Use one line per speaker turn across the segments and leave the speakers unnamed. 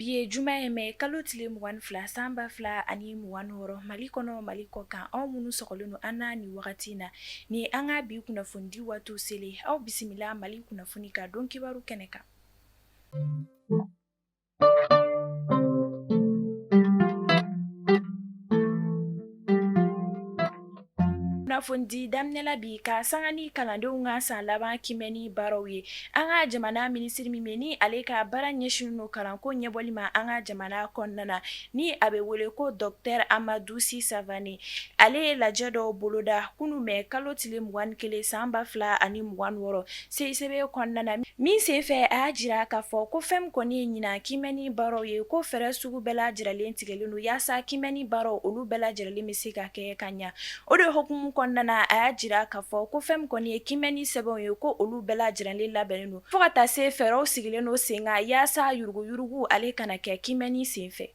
Bi ye juma ye mɛ kalo tile 22 san 2026, Mali kɔnɔ, Mali kɔ kan, aw minnu sɔgɔlen don an na nin wagati in na, ni an ka bi kunnafonidi waati selen, aw bisimila Mali kunnafoni ka don kibaru kɛnɛ kan. Kunnafonidi daminɛla bi ka sanga ni kalandenw ka san laban kiimɛni baaraw ye. An ka jamana minisiri min bɛ ni ale ka baara ɲɛsinnen don kalanko ɲɛbɔli ma an ka jamana kɔnɔna na, ni a bɛ wele ko docteur Amadou Sy Savané, ale ye lajɛ dɔw boloda kunun mɛ kalo tile 21 san 2026 CICB kɔnɔna na, min senfɛ a y'a jira k'a fɔ ko fɛn min kɔni ye ɲinan kiimɛni baaraw ye, ko fɛɛrɛ sugu bɛɛ lajɛlen tigɛlen don yaasa kiimɛni baaraw olu bɛɛ lajɛlen bɛ se ka kɛ ka ɲa. O de hukumu kɔnɔna na, a y'a jira k'a fɔ ko fɛn min kɔni ye kiimɛni sɛbɛnw ye, ko olu bɛɛ lajɛlen labɛnnen don fo ka taa se fɛɛrɛw sigilen don sen kan yaasa yuruguyurugu ale kana kɛ kiimɛni senfɛ.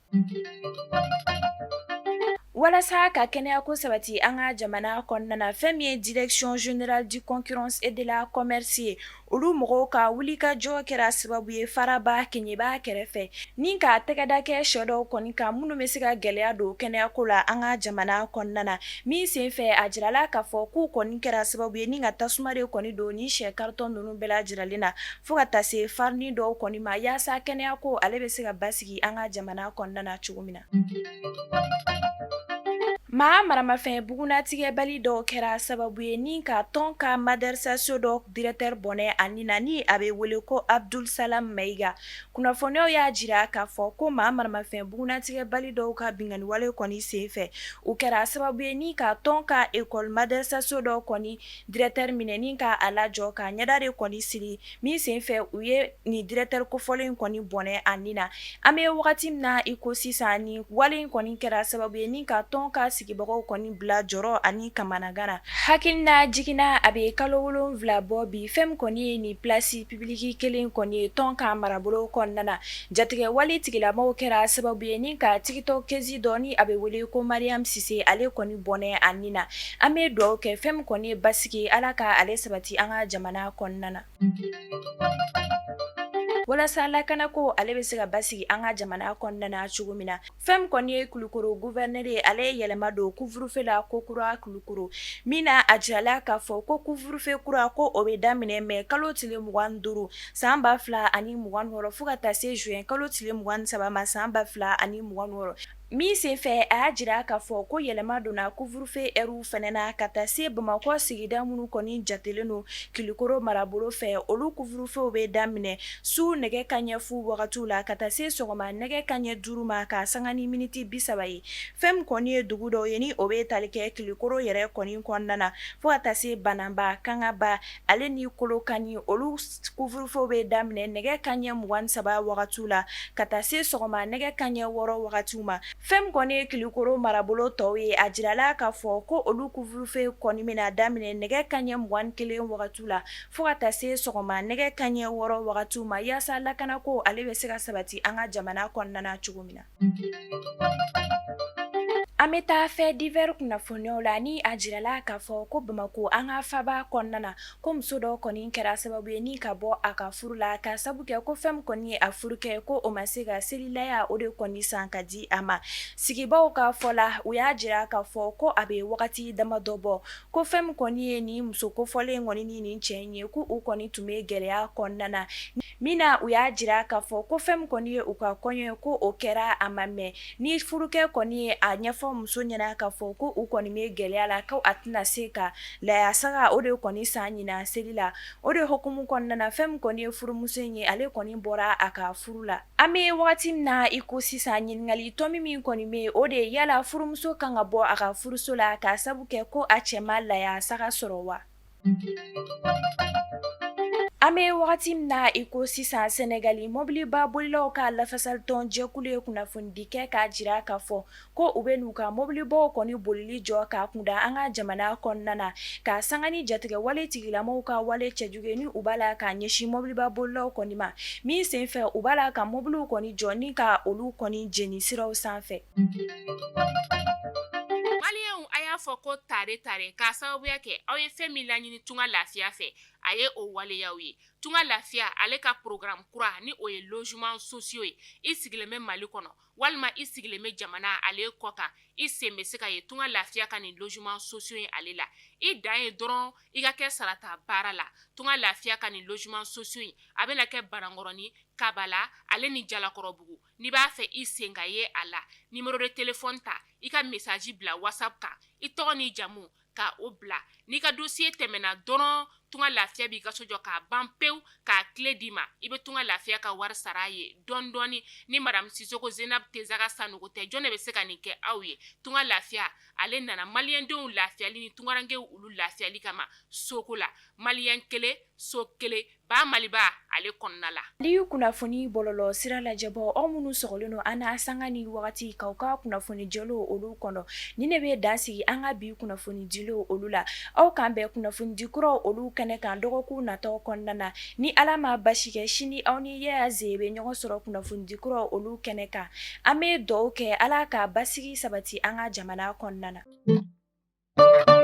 Walasa ka kɛnɛyako sabati an ka jamana kɔnɔna na, fɛn min ye direction générale du concurrence et de la commerce ye, olu mɔgɔw ka wulikajɔ kɛra sababu ye faraba Keɲeba kɛrɛfɛ ni ka tɛgɛda kɛ shɛ dɔw kɔni kan minnu bɛ se ka gɛlɛya don kɛnɛyako la an ka jamana kɔnɔna na. Min senfɛ a jirala k'a fɔ k'u kɔni kɛra sababu ye ni ka tasuma de kɔni don ni shɛ carton ninnu bɛɛ lajɛlen na fo ka taa se farini dɔw kɔni ma yaasa kɛnɛyako ale bɛ se ka basigi an ka jamana kɔnɔna na cogo min na. Maa maramafɛn bugunnatigɛbali dɔw kɛra sababu ye ni ka tɔn ka madarasa so dɔ directeur bɔnɛ a ni na, ni a bɛ wele ko Abdul Salam Mayiga. Kunnafoniyaw y'a jira k'a fɔ ko maa maramafɛn bugunnatigɛbali dɔw ka binkanniwale kɔni senfɛ, u kɛra sababu ye ni ka tɔn ka école madarasa so dɔ kɔni directeur minɛ ni ka a lajɔ ka ɲɛda de kɔni siri. Min senfɛ u ye nin directeur kofɔlen kɔni bɔnɛ a ni na. An bɛ wagati min na i ko sisan, nin wale in kɔni kɛra sababu ye ni ka tɔn ka sigibagaw kɔni bila jɔrɔ ani kamanagan na. Hakilina jiginna a bɛ kalo 7 bɔ bi, fɛn min kɔni ye nin place publique kelen kɔni ye tɔn ka marabolo kɔnɔna na. Jatigɛwale tigilamaw kɛra sababu ye ni ka tiktokeuse dɔ ni a bɛ wele ko Mariam Sise, ale kɔni bɔnɛ a ni na. An bɛ dugawu kɛ fɛn min kɔni ye basigi, Ala ka ale sabati an ka jamana kɔnɔna na. Walasa lakanako ale bɛ se ka basigi an ka jamana kɔnɔna na cogo min na, fɛn min kɔni ye Kulukoro gouverneur ye, ale ye yɛlɛma don couvre-feu la kokura Kulukoro, min na a jirala k'a fɔ ko couvre-feu kura ko o bɛ daminɛ mɛ kalo tile 25 san 2026 fo ka taa se juin kalo tile 23 ma san 2026. Min senfɛ a y'a jira k'a fɔ ko yɛlɛma donna couvre-feu heure fana na ka taa se Bamakɔ sigida minnu kɔni jatelen don Kulukoro marabolo fɛ, olu couvre-feu bɛ daminɛ su nɛgɛ kanɲɛ fu wagati la ka taa se sɔgɔma nɛgɛ kanɲɛ 5 ma ka sanga ni miniti 30 ye. Fɛn min kɔni ye dugu dɔw ye ni o bɛ tali kɛ Kulukoro yɛrɛ kɔni kɔnɔna na fo ka taa se Bananba, Kangaba ale ni Kolokani, olu couvre-feu bɛ daminɛ nɛgɛ kanɲɛ 23 wagati la ka taa se sɔgɔma nɛgɛ kanɲɛ 6 wagati ma. Fɛn min kɔni ye Kulukoro marabolo tɔw ye, a jirala k'a fɔ ko olu couvre-feu kɔni bɛna daminɛ nɛgɛ kanɲɛ 21 wagati la fo ka taa se sɔgɔma nɛgɛ kanɲɛ 6 wagati ma yaasa lakanako ale bɛ se ka sabati an ka jamana kɔnɔna na cogo min na. An bɛ taa fait divers kunnafoniyaw la ni a jirala k'a fɔ ko Bamakɔ an ka faba kɔnɔna na, ko muso dɔ kɔni kɛra sababu ye ni ka bɔ a ka furu la ka sabu kɛ ko fɛn min kɔni ye a furukɛ ko o ma se ka selilaya o de kɔni san ka di a ma. Sigibaaw ka fɔ la, u y'a jira k'a fɔ ko a bɛ wagati damadɔ bɔ ko fɛn min kɔni ye nin muso kofɔlen kɔni ni nin cɛ in ye, ko u kɔni tun bɛ gɛlɛya kɔnɔna na. Min na u y'a jira k'a fɔ ko fɛn min kɔni ye u ka kɔɲɔ ye, ko o kɛra a ma mɛn ni furukɛ kɔni ye a ɲɛfɔ muso ɲɛna k'a fɔ ko u kɔni bɛ gɛlɛya la, ko a tɛna se ka laya saga o de kɔni san ɲinan seli la. O de hukumu kɔnɔna na, fɛn min kɔni ye furumuso in ye, ale kɔni bɔra a ka furu la. An bɛ wagati min na i ko sisan, ɲininkali tɔmi min kɔni bɛ yen, o de ye yala furumuso kan ka bɔ a ka furuso la k'a sabu kɛ ko a cɛ ma laya saga sɔrɔ wa? An bɛ wagati min na i ko sisan, Sɛnɛgali mɔbiliba bolilaw ka lafasalitɔn jɛkulu ye kunnafonidi kɛ k'a jira k'a fɔ ko u bɛ n'u ka mɔbilibaw kɔni bolili jɔ k'a kunda an ka jamana kɔnɔna na ka sanga ni jatigɛwale tigilamaw ka wale cɛjugu ye ni u b'a la k'a ɲɛsin mɔbiliba bolilaw kɔni ma, min senfɛ u b'a la ka mɔbiliw kɔni jɔ ni ka olu kɔni jeni siraw sanfɛ.
Maliyɛnw a y'a fɔ ko tare tare k'a sababuya kɛ aw ye fɛn min laɲini Tunga Lafiya fɛ, a ye o waleyaw ye. Tunga Lafiya ale ka programme kura ni o ye logement sociaux ye. I sigilen bɛ Mali kɔnɔ walima i sigilen bɛ jamana ale kɔ kan, i sen bɛ se ka ye Tunga Lafiya ka nin logement sociaux ye ale la. I dan ye dɔrɔn i ka kɛ sarata baara la. Tunga Lafiya ka nin logement sociaux in, a bɛna kɛ Banankɔrɔni, Kabala ale ni Jalakɔrɔbugu. N'i b'a fɛ i sen ka ye a la, numéro de téléphone ta, i ka message bila WhatsApp kan, i tɔgɔ ni jamu ka o bila. N'i ka dossier tɛmɛna dɔrɔn, Tunga Lafiya b'i ka so jɔ k'a ban pewu, k'a clé d'i ma. I bɛ Tunga Lafiya ka wari sara a ye dɔɔni dɔɔni. Ni madame Sisoko Zenab Tezaga Sanogo tɛ, jɔn de bɛ se ka nin kɛ aw ye? Tunga Lafiya ale nana maliyɛndenw lafiyali ni tungarankew olu lafiyali kama soko la. Maliyɛn kelen, so kelen, ba Maliba ale kɔnɔna la.
Mali kunnafoni bɔlɔlɔ sira lajɛbɔ, aw minnu sɔgɔlen don an na sanga ni wagati k'aw ka kunnafoni jɛlenw olu kɔnɔ, nin de bɛ dan sigi an ka bi kunnafoni dilenw olu la. Aw k'an bɛn kunnafoni di kuraw olu kɛnɛ kan dɔgɔkun natɔ kɔnɔna na. Ni Ala ma basi kɛ, sini aw ni Yaya Ze bɛ ɲɔgɔn sɔrɔ kunnafoni di kuraw olu kɛnɛ kan. An bɛ dugawu kɛ, Ala ka basigi sabati an ka jamana kɔnɔna na.